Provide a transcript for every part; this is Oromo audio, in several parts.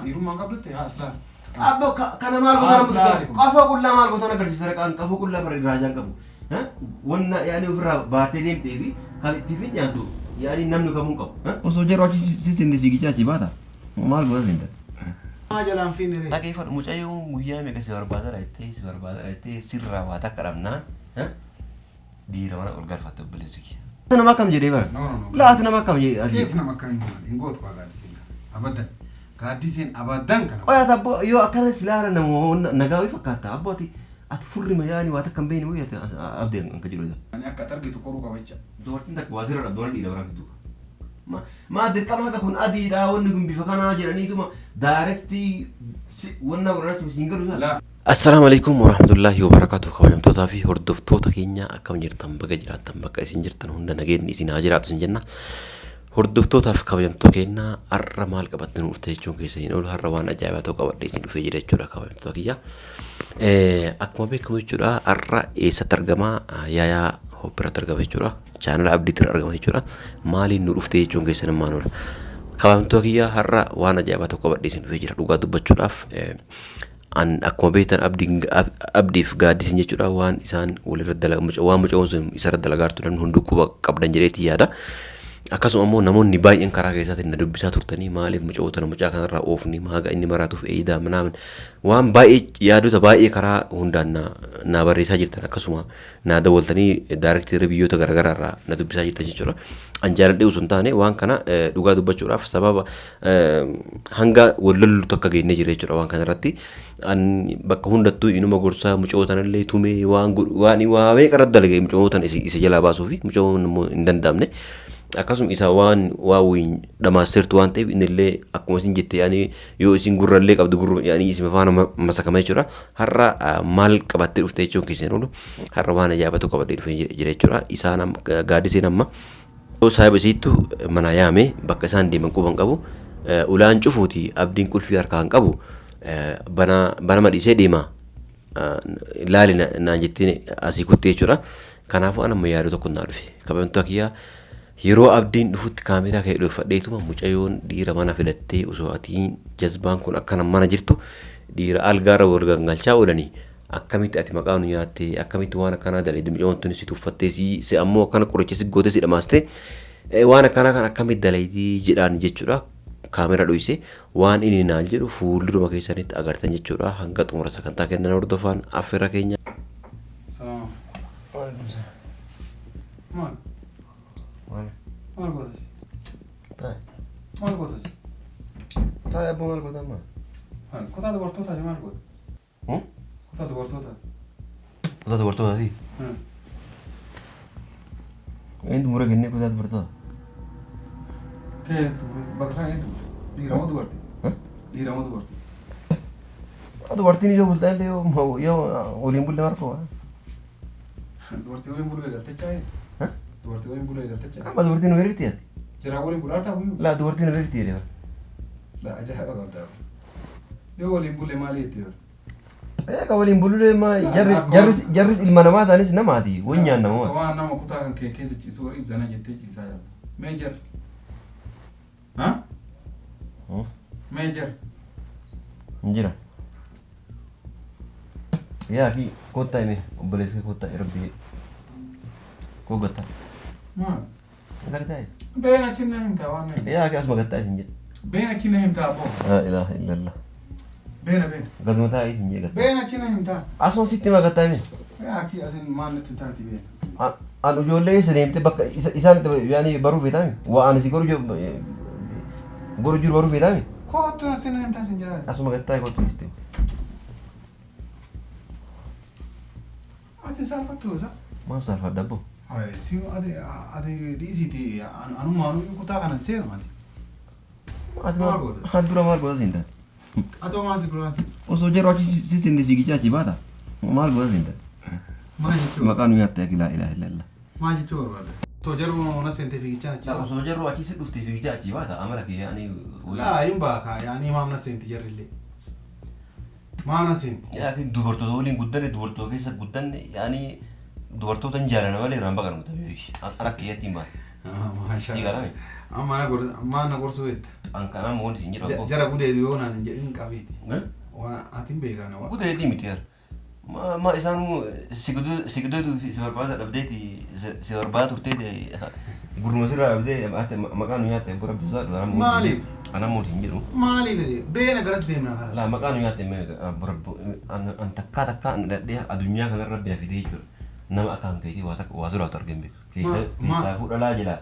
Dhiirummaan qabdutti haa aslaal. Abbo, kana maal As goota? Laali kun. Qafoo qullaa maal goota agarsiisa? Kan qafoo qullaa bara raajaan qabu. Wanna yaani ofirraa baattee deemtee fi kan itti finyaantu yaani namni kamuu qabu. Osoo jedhu achi sisinne fiigichaa achi baata. Maal goota siinta? Maa jalaan fiinne ree? Dhageeffadhu, mucayyoon guyyaa meeqa si barbaadara jettee, si barbaadara jettee, sirraa waa takka dhabnaan dhiira mana ol galfatte, obboleessi kiyya. Nama akkam jedhee bara? No, no, no. Laata nama akkam jedhee asii? Keef nama akkamii maali? Hin gootu waa gaaddiseen. Abaddan. Gaaddiseen abaddan kana. Qoyaata abboo, yoo akkana silaala namoonni nagaa wayii fakkaata abboo, ati furrima yaani waa takka hin beekne wayii ati abdii kan jiru isa. Ani akka ati argitu qoruu qaba jecha. Dubartiin takka waa sirra dhabdu waan dhiira biraan fiddu. Maa dirqama haqa kun adiidha, wanni kun bifa kanaa jedhaniituma direct wanna godhachuu siin galu isaa. Laa. Assalaamu alaikum warahmatullahi wabarakatuh. Kabajamtootaa fi hordoftoota keenya, akkam jirtan? Baga jiraattan. Bakka isin jirtan hunda nageenyi isin haa jiraatu isin jenna. Hordoftootaaf kabajamtoota keenya, har'a maal qabattee nu dhufte jechuun keessa hin oolu. Har'a waan ajaa'ibaa tokko qabadhee isin dhufee jira jechuudha, kabajamtoota kiyya. Akkuma beekamu jechuudha, har'a eessatti argama? Yaayaa Hoppiratti argama jechuudha. Chaanala Abdiitti argama jechuudha. Maaliin nu dhufte jechuun keessa namaan oola. Kabajamtoota kiyya, har'a waan ajaa'ibaa tokko qabadhee isin dhufee jira dhugaa dubbachuudhaaf. An akkuma beektan abdiif gaaddisiin jechuudha waan isaan walirra dalagan, waan mucaan sun isarra dalagaartu namni hunduu quba qabdan jedheetti yaada. Akkasuma immoo namoonni baay'een karaa keessaatiin na dubbisaa turtanii, maaliif mucaa tana mucaa kanarraa oofni, maaga inni maraatuuf eeyidaa minaamin, waan baay'ee yaadota baay'ee karaa hundaan na barreessaa jirtan, akkasuma naa dawwaltanii direct biyyoota garaagaraa irraa na dubbisaa jirtan jechuudha. An jaaladhee osoo hin taane waan kana dhugaa dubbachuudhaaf sababa hanga wal lollu takka geennee jira jechuudha waan kana irratti. An bakka hundattuu inuma gorsaa, mucoo tanallee tumee waan godhu waan waa meeqa irratti dalagee mucoo tana isa jalaa baasuu fi mucoon immoo hin danda'amne. Akkasuma isa waan waa wayiin dhamaasteertu waan ta'eef innillee akkuma isin jette yaani yoo isin gurrallee qabdu gurru yaani isin faana masakama jechuudha. Har'a maal qabattee dhufte jechuun keessan oolu, har'a waan ajaa'ibatu qabadhee dhufee jira jechuudha. Isaan gaaddiseen amma saahiba isiittu mana yaame, bakka isaan deeman quban qabu. Ulaan cufuuti, abdiin qulfii harkaa hin qabu. Bana banama dhiisee deema. Laali naan jettiin asii kuttee jechuudha. Kanaafuu an amma yaada tokko naa dhufe. Kabajamtoota kiyyaa, yeroo abdiin dhufutti kaameeraa kee dhoofadheetuma mucayyoon dhiira mana fidattee osoo ati jazbaan kun akkana mana jirtu dhiira algaarra wal gangalchaa oolanii, akkamitti ati maqaa nu nyaattee, akkamitti waan akkanaa dalagde, mucayyoon tuni si tuffattee, si ammoo akkana qoricha si gootee si dhamaastee, waan akkanaa kan akkamitti dalagdii jedhaan jechuudha. Kaameeraa dho'ise waan inni naan jedhu fuulduruma keessanitti agartan jechuudha. Hanga xumura sagantaa kennan hordofaan affeerra keenya. Salaam. Maal? Maal gootas? Maal gootas? Taa'e abboo, maal goota amma? Maal? Kutaa dubartootaati maal goota? Kutaa dubartootaati. Kutaa dubartootaati? Eenyu mura kennee kutaa dubartoota? Ta'e bakka kana eenyu? Dhiira moo dubartii? Dhiira moo dubartii? Dubartiin yoo bultaa illee yoo waliin bulle markoo. Dubartii waliin buluu eegaltechaa? Dubartii waliin buluu eegaltechaa? Amma dubartiin nu beekti ati. Jiraa waliin bulaa ta'u iyyuu? Laa, dubartiin nu beekti jedhee. La, ajaa'iba qabdaa. Yoo waliin bulle maali jettee bara? Eega waliin bululee ma jarri jarris ilma namaa ta'anis namaati wan nyaanna moo. Waan nama kutaa kan kee keessa ciisu horii zana jettee ciisaa jirta. Mee jar? Ha? Mee jar? Hin jira. Yaa fi kottaa hime, obboleessa kee kottaa, rabbi koo gattaa. Maal? Gadi taa'e. Been achi na himtaa waan na himtaa. Yaa fi asuma gattaa isin jedhe. Been achi na himtaa abboo. Laa ilaaha illallah. Beena beena. Gaduma taa'e isin jedhe gattaa. Been achi na himtaa. Asuma sitti hima, gattaa hime. Yaa akki asin maal natti taati beena. An ijoollee eessa deemte bakka isaan itti yaani baruu feetaami? Waa ani si godhu godhu jiru baruu feetaami? Kootu asin na himtaa sin jira. Asuma gattaa kottu sitti hima. Ati saalfattu isa. Maaf saalfadha abboo? Hayi si ati dhiisiiti, anumaanuu kutaa kanan seenu ati. Ati Maal maal goota? Ati dura maal goota siin taate? Ati homaa si biraa si. Osoo jedhu achi si seente fiigichaa achi baata. Maal goota siin taate? Maal jechuun? Maqaa nu nyaatte akki, laa ilaaha illallah. Maal jechuu barbaada? Osoo jaruu na seente fiigichaan achi baata. Osoo jedhu achi si dhufte fiigichaa achi baata amala kee yaani. Laa, hin baaka yaani maam na seenti jarrillee. Maam na seenti? Yaa dubartoota waliin guddanne, dubartoota keessa guddanne, yaani dubartoota hin jaalana malee irraan baqannu tabii. An akka kiyyatti hin baane. Maashaa. Sii galame. Amma na gorsa amma na gorsuu jetta. An kanaa moon isin jedhu abboo. Jara gudeedu yoo naan hin jedhin qabiiti. Eh? Waan ati hin beekan waan. Gudeedii miti yar. Ma ma isaan si gudeedu si barbaada dhabdeeti si barbaada turteeti gurma sirraa dhabdee ati maqaa nu nyaatte abboo rabbi sodaadhu. Maaliif? Anaa moon isin jedhu. Maaliif jedhee beena garas deemna kanas. Laa maqaa nu nyaatte abboo rabbi an takkaa takkaa dhadhee addunyaa kanarra rabbi fidee jechuudha. Nama akkaan keetii waa takka waa suraatu argin beeku. Keessa keessaa fuudha dhalaa jira.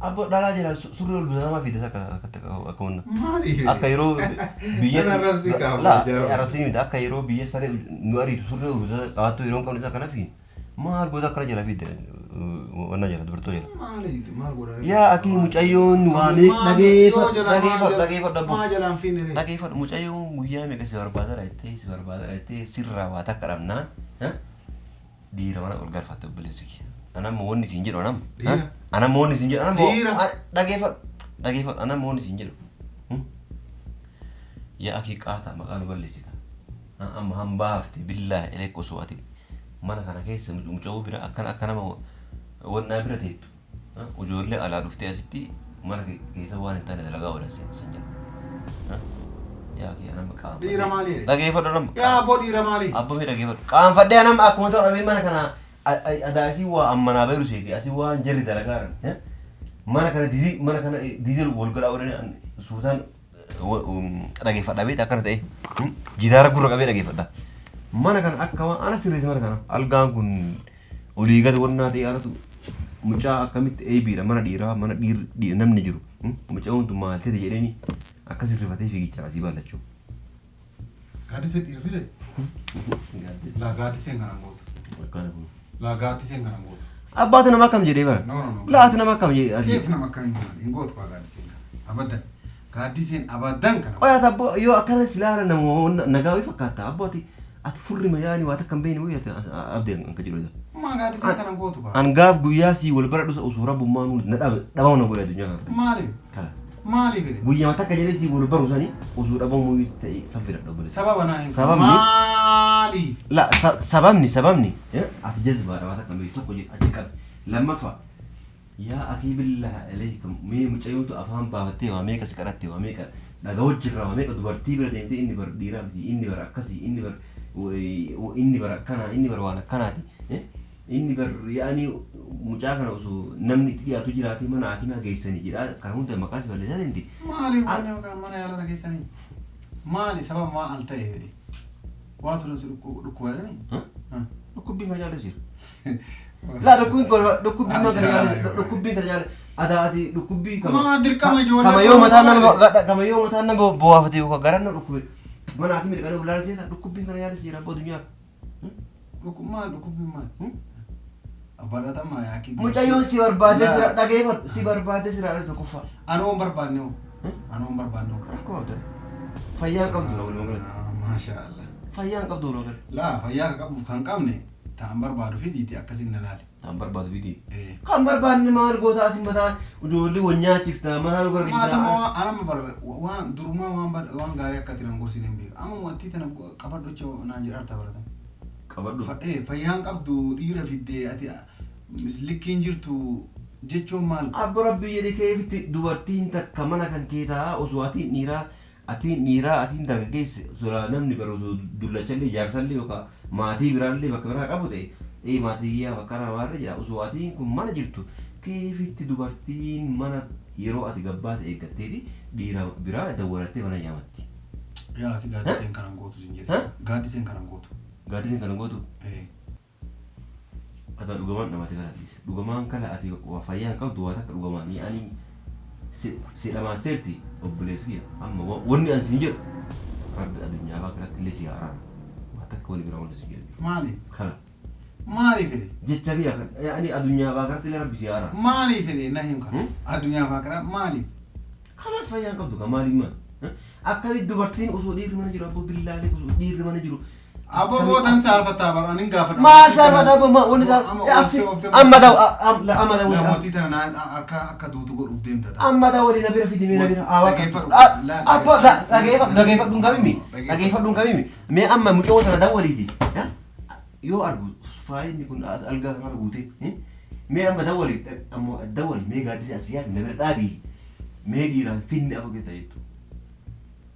Abboo dhalaa jira surri ol bisamaa fide akka akka akka wanna. Maaliif jedhee? Akka yeroo biyya Kan arrabsi qaba, Laa jara. arrabsi miti akka yeroo biyya saree nu ariitu surri ol bisaa qabattuu yeroo hin qabne isa kana fi maal goota akkana jala fide wanna jala dubartoo jala. Maaliif maal godha? Yaa akii mucayyoon waamee dhageeffadhu dhageeffadhu dhageeffadhu abboo. Maa jalaan fiinne ree? Dhageeffadhu mucayyoon guyyaa meeqa si barbaada jettee si barbaada jettee sirraa waa takka dhabnaan dhiira mana ol galfatte obboleessi kiyya. Anamma wanni siin jedhu anamma. Dhiira. Anamma wanni siin jedhu anamma. Dhiira. Dhageeffadhu dhageeffadhu anamma wanni siin jedhu. Yaa akii qaata maqaa nu balleessita. Amma hambaa hafte billaahi eleek osoo ati mana kana keessa mucayoo bira akkana akka nama wannaa bira teettu. Ijoollee alaa dhuftee asitti mana keessa waan hin taane dalagaa oolan san jedha. Yaa akii anamma qaama. Dhiira maali jedhe? Dhageeffadhu anamma. Yaa abboo dhiira maali? Abboo mee dhageeffadhu. Qaanfadhee anamma akkuma ta'u dhabee mana kana adaa asii waa ammanaa beeru seeti asii waan jarri dalagaa jiran. Mana kana didii mana kana didii wal godhaa oolan suutaan dhageeffadha beekta akkana ta'e jidaara gurra qabee dhageeffadha. Mana kana akka waan ana sirreesse mana kana algaan kun olii gadi wannaa ta'e anatu mucaa akkamitti eebiidha mana dhiiraa mana dhiirri namni jiru mucaan tun maal ta'e jedhanii akka sirrifatee fiigicha asii baallachuu. Gaaddisee dhiira fide? Laa gaaddiseen kanan gootu. Akkana kun. Laa gaaddiseen kanan gootu. Abbaatu nama akkam jedhee bara. No, no, no. Laatu nama akkam jedhee asii. Keef nama akkamiin maali? Hin gootu kaa gaaddiseen kana. Abaddan. Gaaddiseen abaddan kana. Qoyaata abboo yoo akkana silaala nama nagaa wayii fakkaata abboo ati ati furri mayaani waa takka hin beekne wayii ati abdeen kan jiru isa. Maa gaaddiseen kanan gootu kaa? An gaaf guyyaa sii wal bara dhusa osoo rabbummaa nu na dhabama na godhe addunyaa kana. Maaliif? Kala. Maaliif jedhe? Guyyaa takka jedhee sii wal baru sanii osoo dhabamuu ta'e safira obboleessa. Sababa naa hin Sababni? Maaliif? La sababni sababni ati jazbaadha waa takka hin beektu tokko jedhe achi qabi. Lammaffaa yaa akii billahi alaykum mee mucayyootu afaan baafattee waa meeqa si kadhatte waa meeqa dhagaa wajjirraa waa meeqa dubartii bira deemtee inni bar dhiiraa miti inni bar akkasii inni bar inni bar akkanaa inni bar waan akkanaati inni bar yaa'anii mucaa kana osoo namni itti dhiyaatu jiraate mana hakimaa geessanii jedha kana hunda maqaa si balleessaa deemti. Maaliif wanni yookaan mana yaalaa dhageessanii? Maali sababa maa al ta'e jedhe? Waa turan si dhukkuba jedhanii? Dhukkubbiin kana jaallas jira. Laa dhukkubbiin kana dhukkubbiin kana jaallas dhukkubbiin kana jaallas adaa ati dhukkubbii kama. Maa dirqama ijoollee Kama yoo mataan nama kama yoo mataan nama bo'aafate yookaan garaan nama dhukkube mana hakimii dhaqanii of ilaalan seeta dhukkubbiin kana jaallas jira abboo addunyaa. Maal dhukkubbiin maal? Baratamaa yaakii. Mucayyoon si barbaadde sira dhageeffadhu si barbaadde sira dhala tokkoffaa. Anoo hin barbaanne hoo? Anoo hin barbaanne hoo? Rakkoo qabda. Fayyaa hin qabdu walumaa galatti. Maasha Allah. Fayyaa hin qabdu walumaa galatti. Laa fayyaa kan qabuuf kan qabne ta'an barbaadu fidiiti akkasiin na laale. Kan barbaadu fidii. Kan barbaanne maal goota asin mataa ijoollee wal nyaachifta mataa nu Maatama gargaarta. waan anama bar waan durumaa waan waan gaarii akka ati nan gorsin hin beeku. Amma wanti tana qabadhu jecha naan jedha arta baratama. Qabadhu. Fayyaan qabdu dhiira fiddee ati likkiin jirtu jechuun maal? Abbo Rabbi jedhe keefitti dubartiin takka mana kan kee ta'a osoo atiin dhiiraa atiin dhiiraa atiin dargaggeessi osoo namni bara osoo dullachallee jaarsallee yookaan maatii biraallee bakka biraa qabu ta'e ee maatii kiyyaa bakka namaarra jira osoo atiin kun mana jirtu keefitti dubartiin mana yeroo ati gabbaate eeggatteeti dhiira biraa dawwalattee mana nyaamatti. Yaa fi gaaddiseen kanan gootu sin jedhe. Gaaddiseen kanan gootu. Gaaddiseen kanan gootu? Ata dhugamaan dhamate kana dhiise. Dhugamaan kana ati waa fayyaa hin qabdu waa takka dhugamaan ni ani si dhamaasteerti obboleessi kiyya amma wanni ani siin jedhu rabbi addunyaa faa kanatti illee si haa araaru. Waa takka wanni biraa wanni siin jedhu. Maali? Kana. Maali fedhe? Jecha kiyya kan ani addunyaa faa kanatti illee rabbi si haa araaru. Maali fedhe na him kana? Addunyaa faa kana maali? Kanaas fayyaa hin qabdu kan maaliif maal? Akkamitti dubartiin osoo dhiirri mana jiru abboo billaalee osoo dhiirri mana jiru. Abboo boodan saalfataa bara ani gaafadha. Maal saalfataa abboo maal wanni saal amma ta'u amma ta'u. Namootii tana naan akka akka duutu godhuuf deemta ta'a. Amma ta'u waliin na bira fidi mee na bira. Dhageeffadhu. Abboo dhageeffadhu dhageeffadhu hin qabimi dhageeffadhu hin qabimi mee amma mucoo tana dawwaliiti yoo argu faayinni kun algaa kanarra guutee Mee amma dawwali, ammoo dawwali, mee gaaddisa asii yaami, na bira dhaabii, mee dhiiraan finne afur keessa jettu.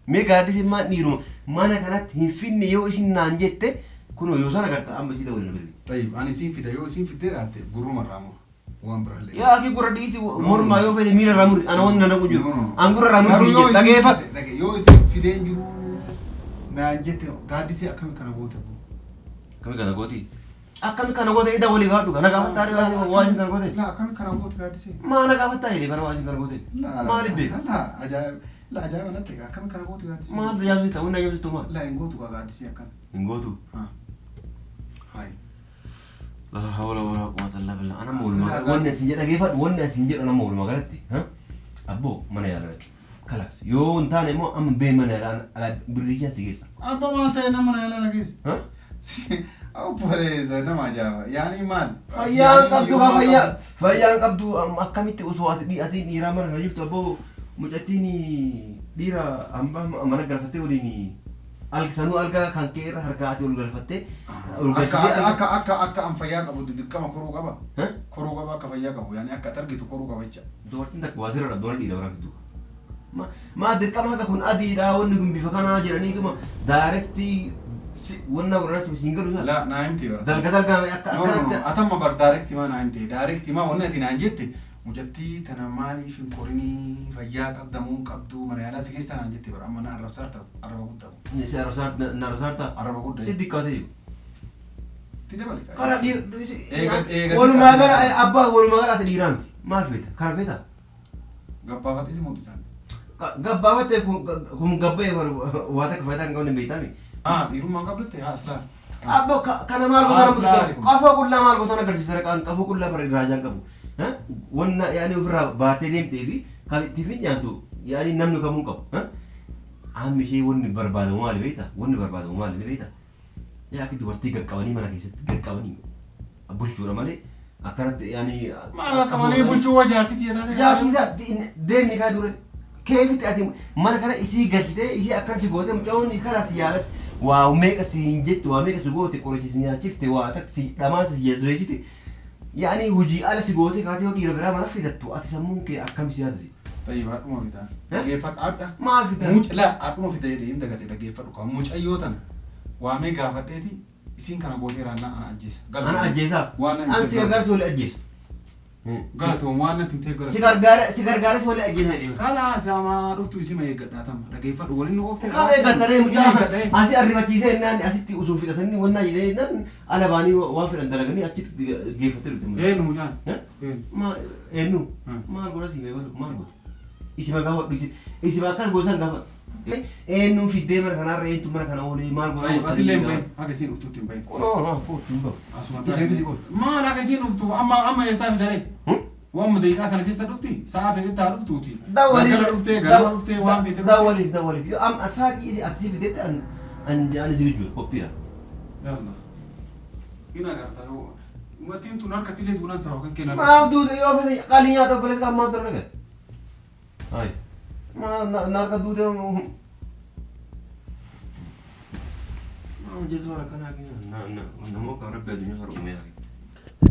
Mee gaaddisi maan dhiiruma mana kanatti hin finne yoo isin naan jette, kunoo yoo sana agarta, amma isii dawwali na bira. Tayyib, ani isiin fida, yoo isiin fiddee raatte gurruma irraa mura. Waan biraallee. Yaa akii, gurra dhiisi, mormaa yoo fedhe miila irraa muri, ana wanni na dhaqu jiru. No, no, no. An gurra irraa muri Garuu siin yoo jedhe isiin dhageeffadhu. Yoo isiin fideen jiru naan jette, gaaddisee akkami kana goote abboo? Akkami kana gooti? Akkami kana goote? Ida walii gaafadhu, kana gaafattaa waa isin kana goote? Laa, akkami kana goote gaaddisee? Maa na gaafattaa jedhee bara waa isin kana goote? Laa. Maaliif beeka? Laa, ajaa'iba! Laa, ajaa'iba natti egaa, akkami kana goote gaaddisee? Maaltu ajaa'ibsiisa? Wanni ajaa'ibsiistu maal? Laa, hin gootu gaa gaaddisee akkana. Hin gootu. Haa. Hayi. La hawla wala quwwata illa billah. Ana walumaa wanni asin jedha dhageeffadhu, wanni asin jedhu nama walumaa galatti. Abboo, mana yaala dhaqi. Kalaas, yoo hin taane immoo amma bee mana yaalaa alaa birrii kiyyan si geessa. Abbaa, maal ta'e nama na yaalaa na geessa? Ha? Obboleessa, nama ajaa'iba. Yaani maal? Fayyaan qabdu kaa, fayyaan qabdu. Akkamitti osoo ati dhiiraa mana kana jirtu, abboo, mucattiin dhiira hambaa mana galfattee waliin algisanuu algaa kan kee irra harkaa ati ol galfattee ol Akka galchitee akka akka akka an fayyaa qabu dirqama koruu qaba. Ha? Koruu qaba, akka fayyaa qabu, yaani akka ati argitu koruu qaba jecha. Dubartiin takka waa sirra dhabdu waan dhiira biraa fiddu. Maa dirqama haqa kun adiidha, wanni kun bifa kanaa jedhaniituma direct wanna godhachuu siin galu sana. Laa, naa himte bara. Dalga dalgaa akka No, no, no. akkanatti. Atamma bar direct maa naa himte. Direct maa wanni ati naan jette, mucattii tana maaliif hin korinii, fayyaa qabda moo hin qabdu, mana yaalaa si keessa naan jette bara, amma na arrabsaarta, arraba guddaa. Si arrabsaarta, na arrabsaarta. Arraba guddaa. Si xiqqaatee jiru. Itti dabali kaa. Karaa dhiir Eega walumaa xiqqaatee gala dabali. Abbaa, walumaa gala ati dhiiraa miti. Maal feeta? Kana feeta? Gabbaafadhe si mul'isan. Gabbaafattee kun gabbayee waa takka faayidaa hin qabne beektaami. Ah, dhiirummaan qabdutti haa aslaal. Abbo, kana maal Ah, goota? slaali kun. Qafoo qullaa maal goota agarsiisa? Kan qafoo qullaa bara raajaan qabu. Wanna yaani ofirraa baattee deemtee fi kan itti fincaantu yaani namni kamuu hin qabu. Amma ishee wanni barbaadamu maali beektaa? Wanni barbaadamu maali beektaa? Yaa akki dubartii qaqqabanii mana keessatti qaqqabanii bulchuudha malee akkanatti yaani. Maal akka malee bulchuu, waa jaartii tiyya taate. Jaartii isaa deemni kaa dure. Keefitti ati mana kana isii galchitee, isii akkan si goote, mucaa'oon karaa si yaalatti waa meeqa si hin jettu, waa meeqa si goote, qoricha si nyaachifte, waa takka si dhamaa si jazbeessite, yaani hojii ala si goote, kaatee yoo dhiira biraa mana fidattu, ati sammuun kee akkam si yaadasi? Tayyib, haadhuma fitaa. Eh? Dhaggeeffadhu haadha. Maal fidaa? Muca laa, haadhuma fida jedhee hin dagadhe, dhaggeeffadhu kaa, mucayyoo tana waamee gaafadheeti isiin kana gootee raannaa ana ajjeesa. Ana ajjeesaa? Waan An si gargaarsi walii ajjeesa. Galatoon waan natti hin ta'e Si galatoon. gargaara, si gargaara, si walii ajjeesa jedhee. Kalaas, hamaa dhuftu isima eeggadhaa tamma, dhaggeeffadhu, waliin nu ooftee. Qaba eeggattaree mucaa Eeggadhee. asii arrifachiisee jennaan, asitti osoo fidhatanii wannaa jedhee jennaan, ala baanii waan fedhan dalaganii achitti geeffattee dhufte. Eenyu mucaan? Eh? Eenyu? Ma eenyu? Maal godha si beekalu, maal godha? Isima gaafadhu, isima akkas goosan gaafadhu. Eenyuun fiddee mana kanarra, eenyutu mana kana oolee, maal godha? Tayyib, ati illee hin bahin, haga isiin dhuftutti hin bahin. Kunoo haa kootu, hin bahu. Asuma Isa fidi kun. Maal haga isiin dhuftu, amma amma eessaa fidaree? Waan daqiiqaa kana keessa dhufti, sa'a fedhetti haa dhuftuuti. Galgala dhuftee, ganama dhuftee, waan fedhe dhufte. Dawwaliif, dawwaliif, yoo amma sa'aatii isi ati si fidetti an an ani si jechuudha qophiidha. Yalla. Hin agarta yoo uummattiin tun harkatti illee duunaan sababa kan kennan. Maaf duute? Yoo fete qalii nyaadhu, obboleessa kan maal tura dhaga. Ay. Ma na harka duute. Jazbaan akkanaa nama akka rabbi addunyaa har'a uume yaa.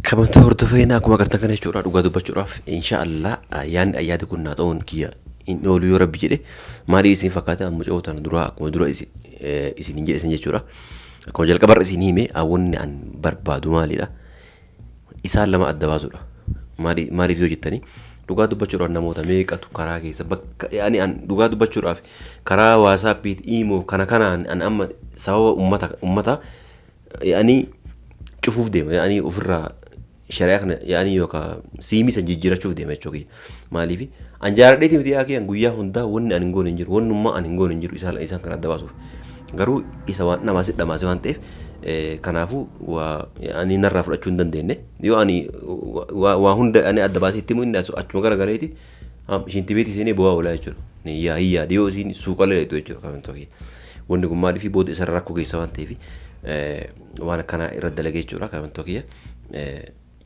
Kabajamtoota hordofee, akkuma agartan kana jechuudha, dhugaa dubbachuudhaaf insha Allah yaadni ayyaati kun naa ta'uun kiyya hin oolu yoo rabbi jedhe. Maalii isin fakkaata? Amma mucoo tana duraa akkuma dura isin hin jedhe isin jechuudha, akkuma jalqabarra isin hime, wanni an barbaadu maalidha? Isaan lama adda baasuudha. Maaliif yoo jettanii, dhugaa dubbachuudhaaf namoota meeqatu karaa keessa bakka yaani an dhugaa dubbachuudhaaf karaa WhatsAppiit, imo kana kanaan an amma sababa ummata yaani cufuuf deema, yaani ofirraa shari'aa kana yaani yookaan siimii san jijjiirachuuf deema jechuu kiyya. Maaliif an jaaladheeti miti yaa kiyyan, guyyaa hundaa wanni an hin goone hin jiru, wannummaa an hin goone hin jiru isaan kana adda baasuuf. Garuu isa waan dhamaase dhamaase waan ta'eef, kanaafuu waa ani narraa fudhachuu hin dandeenye. Yoo ani waa hunda ani adda baasee itti himu, inni achuma garagaleeti ishiin tibeetii seenee bu'aa oolaa jechuudha. Yaa hiyyaa dhiyoo isiin suuqalee dheetu jechuudha kan tokko. Wanni kun maaliif booda isarra rakkoo keessa waan ta'eef waan akkanaa irra dalagee jechuudha kan tokko.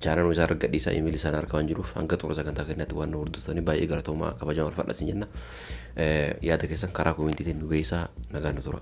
Chaanaluma isaa irra gadhiisaa, imeelii isaan harka waan jiruuf, hanga xumura sagantaa keenyaatti waan nu hordoftanii baay'ee galatoomaa, kabajamaa, ulfaadha isin jenna. Yaada keessan karaa commentiitiin nu beeksisaa, nagaan nu tura.